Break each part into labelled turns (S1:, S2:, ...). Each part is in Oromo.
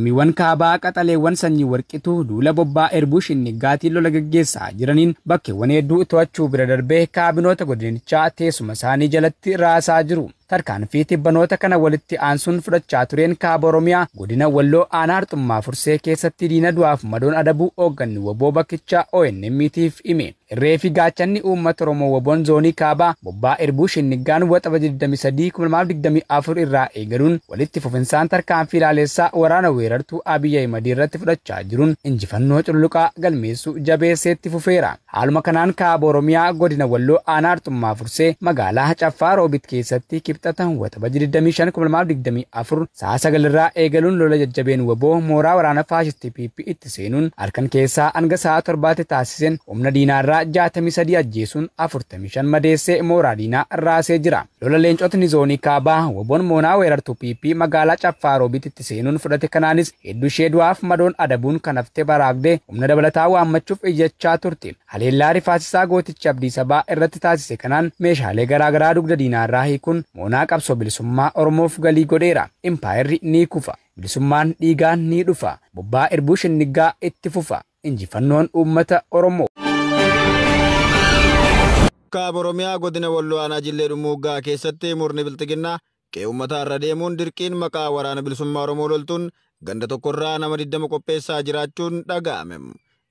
S1: Lammiiwwan kaabaa qaxaleewwan sanyii warqituu duula bobbaa Erbuu Shinniggaatiin lola gaggeessaa jiraniin bakkeewwan hedduu to'achuu bira darbee kaabinoota godinichaa teessuma isaanii jalatti raasaa jiru. Tarkaanfii tibbanoota kana walitti aansuun fudhachaa tureen kaaba Oromiyaa godina Walloo aanaa Harxummaa Fursee keessatti diina du'aaf madoon adabuu hoogganni WBO bakkichaa ONM'tiif hime. Irree fi gaachanni uummata Oromoo WBOn zoonii kaabaa bobbaa Erbuu Shiniggaan Waxabajjii 23 2024 irraa eegaluun walitti fufinsaan tarkaanfii ilaalessaa waraana weerartuu Abiyyi Ahimad irratti fudhachaa jiruun injifannoo cululuqaa galmeessuu jabeesseetti fufeera. Haaluma kanaan kaaba Oromiyaa godina Walloo aanaa Harxummaa Fursee magaalaa Caffaa Roobit keessatti kibxata Waxabajjii 25 2024 sa'a 9 irraa eegaluun lola jajjabeen WBO mooraa waraana faashistii PP itti seenuun halkan keessaa hanga sa'a 7tti taasiseen humna diinaarraa 63 ajjeesuun 45 madeessee mooraa diinaa raasee jira. Lola leencotni zoonii kaabaa WBOn moonaa weerartuu PP magaalaa Caffaa Roobitti itti seenuun fudhate kanaanis hedduu ishee du'aaf madoon adabuun kan haftee baraagdee humna dabalataa waammachuuf iyyachaa turte. Haleellaa rifaasisaa gootichi Abdii Sabaa irratti taasise kanaan meeshaalee garaagaraa dugda diinaarraa hiikuun moonaa qabsoo bilisummaa Oromoof galii godheera. Impaayerri ni kufa. Bilisummaan dhiigaan ni dhufa. Bobbaa Erbuu Shiniggaa itti fufa. Injifannoon uummata Oromoo.
S2: Kaaba Oromiyaa godina Walloo aanaa Jillee Dhummuuggaa keessatti murni bilxiginnaa qe'ee uummataa irra deemuun dirqiin maqaa waraana bilisummaa Oromoo loltuun ganda tokkorraa nama 20 qopheessaa jiraachuun dhaga'ame.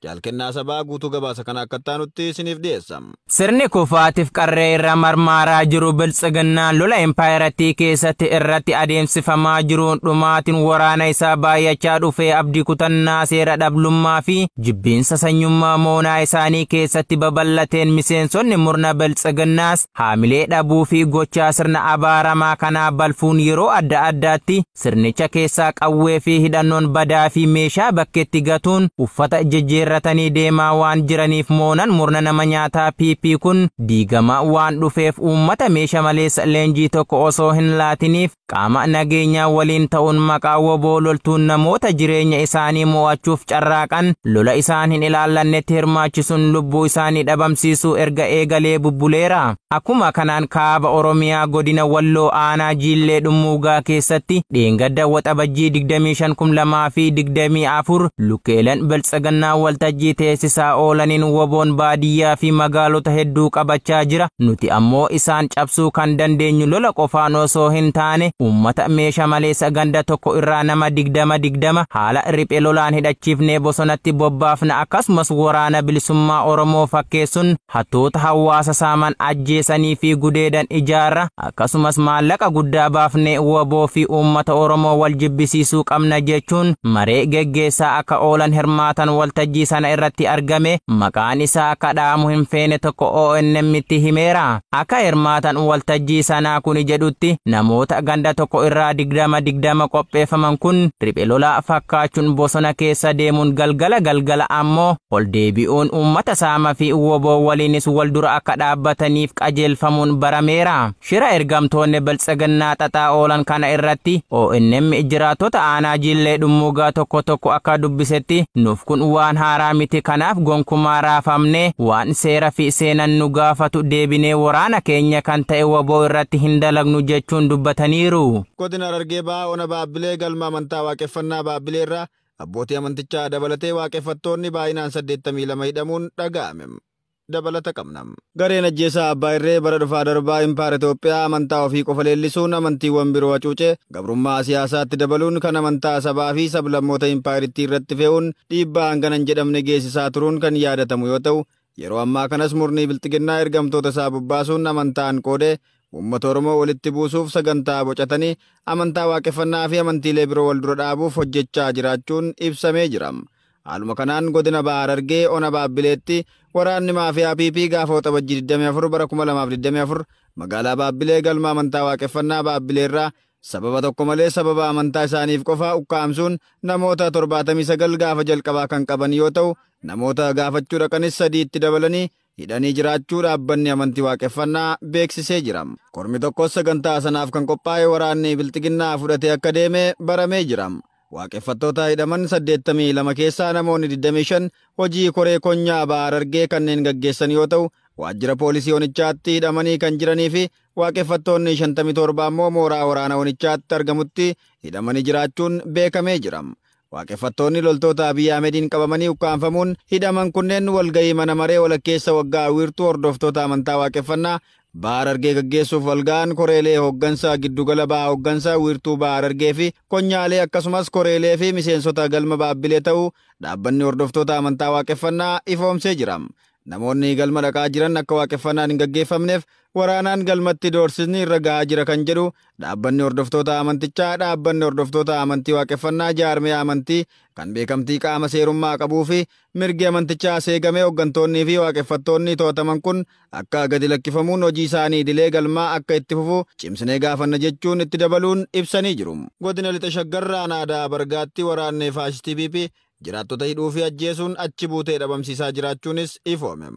S2: Jaalkennaa sabaa guutuu gabaasa kana akka taanutti isiniif dhiyeessa.
S3: Sirni kufaatiif qarree irra marmaaraa jiru biltsiginnaan lola impaayerattii keessatti irratti adeemsifamaa jiruun dhumaatiin waraana isaa baay'achaa dhufee abdii kutannaa seera dhablummaa fi jibbiinsa sanyummaa moonaa isaanii keessatti babal'ateen miseensonni murna biltsiginnaas haamilee dhabuu fi gochaa sirna abaaramaa kanaa balfuun yeroo adda addaatti sirnicha keessaa qawwee fi hidhannoon badaa fi meeshaa bakkeetti gatuun uffata jijjiirratanii deemaa waan jiraniif moonan murna nama nyaataa PP kun diigamaa waan dhufeef uummata meesha maleessa leenjii tokko osoo hin laatiniif qaama nageenyaa waliin ta'uun maqaa WBO loltuun namoota jireenya isaanii mo'achuuf carraaqan lola isaan hin ilaallannetti hirmaachisuun lubbuu isaanii dhabamsiisuu erga eegalee bubbuleera. Akkuma kanaan kaaba Oromiyaa godina Walloo aanaa Jiillee Dhummuugaa keessatti dheengadda Waxabajjii 25 2024 lukkeelan biltsiginnaa waltajjii teessisaa oolaniin WBOn baadiyyaa fi magaalota hedduu qabachaa jira. Nuti ammoo isaan cabsuu kan dandeenyu lola qofaan osoo hin taane uummata meesha maleessa ganda tokko irraa nama 20-20 haala riphee lolaan hidhachiifnee bosonatti bobbaafna, akkasumas waraana bilisummaa Oromoo fakkeessuun hattoota hawaasa saaman ajjeesanii fi gudeedan ijaarra, akkasumas maallaqa guddaa baafnee WBO fi uummata Oromoo wal jibbisiisuu qabna jechuun maree geggeessaa akka oolan hirmaatan waltajjii sana irratti argame maqaan isaa akka dhaamu hin feene tokko ONM'tti himeera. Akka hirmaatan waltajjii sanaa kun jedhutti namoota ganda tokko irraa 20-20 qopheeffaman kun riphee lolaa fakkaachuun bosona keessa deemuun galgala galgala ammoo ol deebi'uun uummata saama fi WBO waliinis wal dura akka dhaabbataniif qajeelfamuun barameera. Shira ergamtoonni biltsiginnaa xaxaa oolan kana irratti ONM jiraattota aanaa Jillee Dhummuugaa tokko tokko akka dubbisetti nuuf kun waan haaraa miti, kanaaf gonkumaa raafamne waan seera fi seenan nu gaafatu deebinee waraana keenya kan ta'e WBO irratti hin dalagnu jechuun dubbataniiru.
S2: Godina Harargee Bahaa Ona Baabbilee galma amantaa waaqeffannaa Baabbilee irraa abbootii amantichaa dabalatee waaqeffattoonni baay'inaan 82 hidhamuun dhaga'ame. Dabalata qabna. Gareen ajjeesaa Abbaa Irree bara dhufaa darbaa Impaayera Itoophiyaa amantaa ofii qofa leellisuun amantiiwwan biroo hacuucee gabrummaa siyaasaatti dabaluun kan amantaa sabaa fi sablammoota impaayerittii irratti fe'uun dhiibbaa hangana hin jedhamne geessisaa turuun kan yaadatamu yoo ta'u, yeroo ammaa kanas murni bilxiginnaa ergamtoota isaa bobbaasuun amantaan qoodee uummata Oromoo walitti buusuuf sagantaa bocatanii amantaa waaqeffannaa fi amantiilee biroo wal dura dhaabuuf hojjechaa jiraachuun ibsamee jira. Haaluma kanaan godina Bahaa Harargee Ona Baabbileetti waraanni maafiyaa PP gaafa Waxabajjii 24 bara 2024 magaalaa Baabbilee galma amantaa waaqeffannaa Baabbilee irraa sababa tokko malee sababa amantaa isaaniif qofa ukkaamsuun namoota 79 gaafa jalqabaa kan qaban yoo ta'u, namoota gaafachuu dhaqanis 3tti dabalanii hidhanii jiraachuu dhaabbanni amantii waaqeffannaa beeksisee jira. Kormi tokkos sagantaa sanaaf kan qophaa'e waraanni bilxiginnaa fudhatee akka deeme baramee jira. Waaqeffattoota hidhaman 82 keessaa namoonni 25 hojii koree konyaa Bahaa Harargee kanneen gaggeessan yoo ta'u, waajjira poolisii onichaatti hidhamanii kan jiranii fi waaqeffattoonni 57 ammoo mooraa waraana onichaatti argamutti hidhamanii jiraachuun beekamee jira. Waaqeffattoonni loltoota Abiy Ahmediin qabamanii ukkaanfamuun hidhaman kunneen walgahii mana maree walakkeessa waggaa wiirtuu hordoftoota amantaa waaqeffannaa Baha Harargee gaggeessuuf walga'an koreelee hooggansa giddugala baha hooggansa wiirtuu Baha Harargee fi konyaalee akkasumas koreelee fi miseensota galma Baabbilee ta'uu dhaabbanni hordoftoota amantaa waaqeffannaa ifoomsee jira. Namoonni galma dhaqaa jiran akka waaqeffannaan hin gaggeeffamneef waraanaan galmatti doorsisni irra gahaa jira kan jedhu dhaabbanni hordoftoota amantichaa, dhaabbanni hordoftoota amantii waaqeffannaa jaarmee amantii kan beekamtii qaama seerummaa qabuu fi mirgi amantichaa seegamee hooggantoonnii fi waaqeffattoonni to'ataman kun akka gadi lakkifamuun hojii isaanii idilee galmaa akka itti fufu cimsinee gaafanna jechuun itti dabaluun ibsanii jiru. Godina Lixa Shaggar aanaa Ada'aa Bargaatti waraanni faashistii PP jiraattota hidhuu fi ajjeesuun achi buutee dhabamsiisaa jiraachuunis ifoome.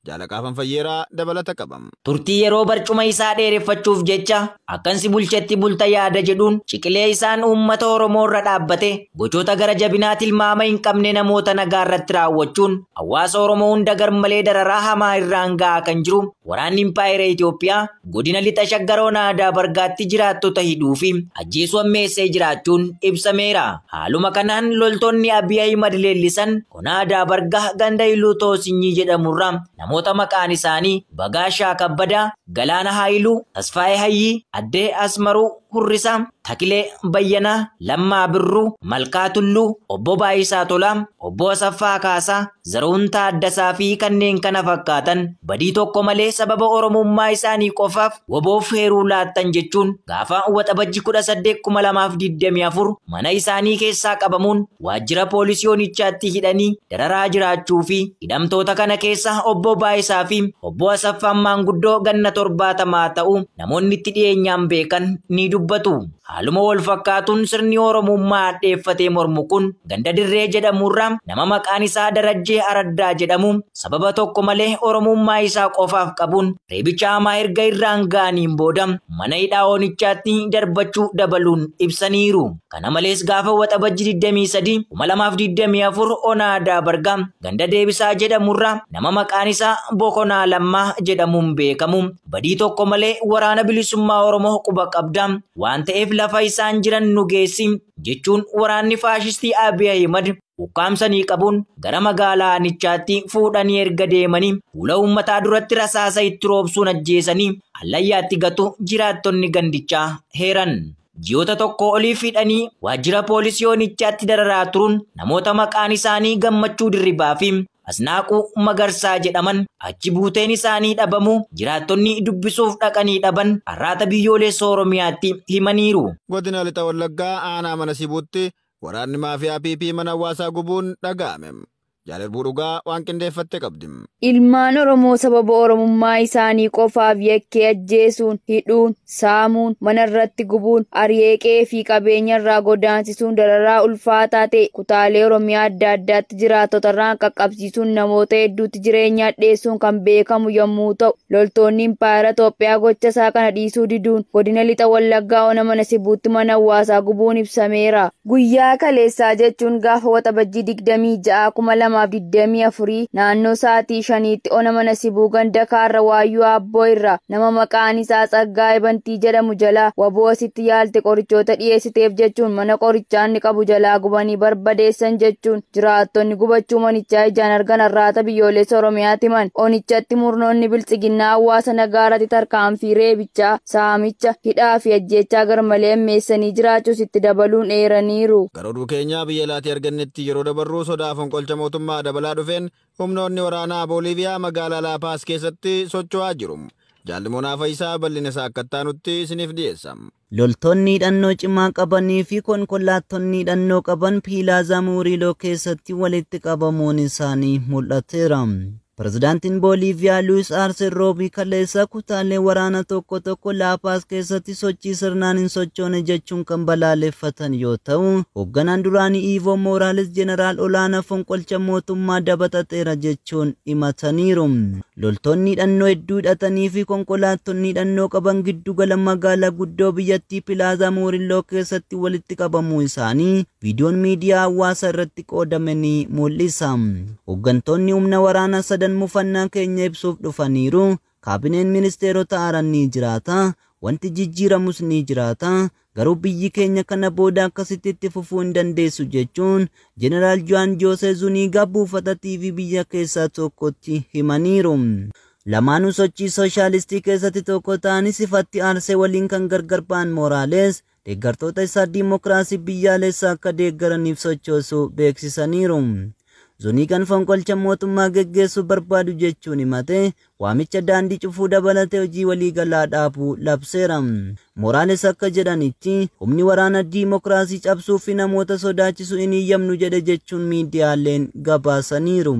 S2: Jaalaqaafan Fayyeeraa dabalata qabam.
S4: Turtii yeroo barcuma isaa dheereffachuuf jecha akkansi bulchetti bulta yaada jedhuun ciqilee isaan uummata Oromoo irra dhaabbate gochoota gara jabinaa tilmaama hin qabne namoota nagaa irratti raawwachuun hawaasa Oromoo hunda garmalee dararaa hamaa irraan gahaa kan jiru waraanni Impaayera Itoophiyaa godina Lixa Shaggar Onaa Aadaa Bargaatti jiraattota hidhuu fi ajjeesuu ammeessee jiraachuun ibsameera. Haaluma kanaan loltoonni Abiy Ahimad leellisan Onaa Aadaa Bargaa ganda Iluu Toosinyii jedhamurraa namoota maqaan isaanii Bagaashaa Kabbadaa, Galaana Haayiluu, Tasfaayee Hayyii, Addee Asmaruu Hurrisaa, Takilee Bayyanaa, Lammaa Birruu, Malkaa Tulluu, Obbo Baayisaa Tolaa, Obbo Asaffaa Kaasaa, Zaruun Taaddasaa fi kanneen kana fakkaatan badii tokko malee sababa Oromummaa isaanii qofaaf waboof heeruu laattan jechuun gaafa Waxabajji 18,2024 mana isaanii keessaa qabamuun waajjira poolisii onichaatti hidhanii dararaa jiraachuu fi hidhamtoota kana keessa Obbo Baayisaa fi Obbo Asaffaan maanguddoo ganna 70 ta'uu namoonni itti dhiyeenyaan beekan ni dubbatu. Haaluma wal fakkaatuun sirni Oromummaa hadheeffatee mormu kun ganda dirree jedhamurraa nama maqaan isaa Darajjee Araddaa jedhamu sababa tokko malee Oromummaa isaa qofaaf qabuun reebicha hamaa erga irraan ga'aniin booda mana hidhaa onichaatti darbachuu dabaluun ibsaniiru. Kana malees gaafa Waxabajji 23,2024 Onaa Aadaa Bargaa ganda Deebisaa jedhamurraa nama maqaan isaa Bokonaa Lammaa jedhamuun beekamu badii tokko malee waraana bilisummaa Oromoo quba qabda waan ta'eef lafa isaan jiran nu geessi jechuun waraanni faashistii Abiy Ahimad ukkaamsanii qabuun gara magaalaa Anichaatti fuudhanii erga deemanii fuula uummataa duratti rasaasa itti roobsuun ajjeesanii hallayyaatti gatu jiraattonni gandichaa heeran. Ji'oota tokko oliif hidhanii waajjira poolisii onichaatti dararaa turuun namoota maqaan isaanii Gammachuu Dirribaa fi Asnaaquu Magarsaa jedhaman achi buuteen isaanii dhabamu jiraattonni dubbisuuf dhaqanii dhaban har'aata biyyoolessa Oromiyaatti himaniiru.
S2: Godina Lixa Wallaggaa aanaa mana Sibuutti waraanni maafiyaa PP mana hawaasaa gubuun dhaga'ame. Jaalarbuu dhugaa waan qindeeffatte qabdi.
S5: Ilmaan Oromoo sababa Oromummaa isaanii qofaaf yakkee ajjeesuun, hidhuun, saamuun, manarratti gubuun, ari'ee fi qabeenya irraa godaansisuun dararaa ulfaataa ta'e kutaalee Oromiyaa adda addaatti jiraattotarraan qaqqabsiisuun namoota hedduutti jireenya hadheessuun kan beekamu yommuu ta'u, loltoonni Impaayera Itoophiyaa gocha isaa kana dhiisuu diduun godina Lixa Wallaggaa ona mana Sibuutti mana hawaasaa gubuun ibsameera. Guyyaa kaleessaa jechuun gaafa Waxabajjii 26,2024 naannoo sa'aatii 5tti ona mana Sibuu ganda Kaarra Waayyuu Aabboo irraa nama maqaan isaa Tsaggaayee Bantii jedhamu jalaa waboo asitti yaalte qorichoota dhiyeessiteef jechuun mana qorichaa inni qabu jalaa gubanii barbadeessan jechuun jiraattonni gubachuu manichaa ijaan argan har'aata biyyoolessa Oromiyaatti himan. Onichatti murnoonni biltsiginnaa hawaasa nagaarratti tarkaanfii reebichaa, saamicha, hidhaa fi ajjeechaa garmalee ammeessanii jiraachuus itti dabaluun eeraniiru.
S2: Gara oduu keenyaa biyya alaatii argannetti yeroo dabarru sodaa fonqolcha mootummaa dabalaa dhufeen humnoonni waraanaa Booliiviyaa magaalaa Laapaas keessatti socho'aa jiru. Jaalimoonaa Faayisaa bal'ina isaa akka itti isiniif dhiyeessa.
S6: Loltoonni hidhannoo cimaa qabanii fi konkolaattonni hidhannoo qaban Pilaazaa Muuriiloo keessatti walitti qabamuun isaanii mul'ateera. Pirezidaantiin Booliiviyaa Luis Arce Roobii kaleessa kutaalee waraana tokko tokko Laapaas keessatti sochii sirnaan hin sochoone jechuun kan balaaleffatan yoo ta'u, hoogganaan duraanii Ivo Morales jeneraal olaanaa fonqolcha mootummaa dabaxaxeera jechuun himataniiru. Loltoonni hidhannoo hedduu hidhatanii fi konkolaattonni hidhannoo qaban giddugala magaalaa guddoo biyyattii Pilaazaa Muurilloo keessatti walitti qabamuu isaanii viidiyoon miidiyaa hawaasaa irratti qoodame ni mul'isa. Hooggantoonni humna waraanaa sadan mufannaa keenya ibsuuf dhufaniiru. Kaabineen ministeerota haaraan ni jiraata. Wanti jijjiiramus ni jiraata. Garuu biyyi keenya kana booda akkasitti itti fufuu hin dandeessu jechuun Jeneraal Juan Joose Zuniigaa buufata TV biyya keessaa tokkotti himaniiru. Lamaanuu sochii sooshaalistii keessatti tokko ta'anii sifatti Aarsee waliin kan gargar ba'an Mooraales deeggartoota isaa diimokiraasii biyyaalessaa akka deeggaraniif sochoosuu beeksisaniiru. Zuniigaan fonqolcha mootummaa geggeessuu barbaadu jechuun himate waamicha daandii cufuu dabalatee hojii waliigalaa dhaabuu labseera. Mooraales akka jedhanitti humni waraana diimokiraasii cabsuu fi namoota sodaachisuu hin eeyyamnu jedhe jechuun miidiyaaleen gabaasaniiru.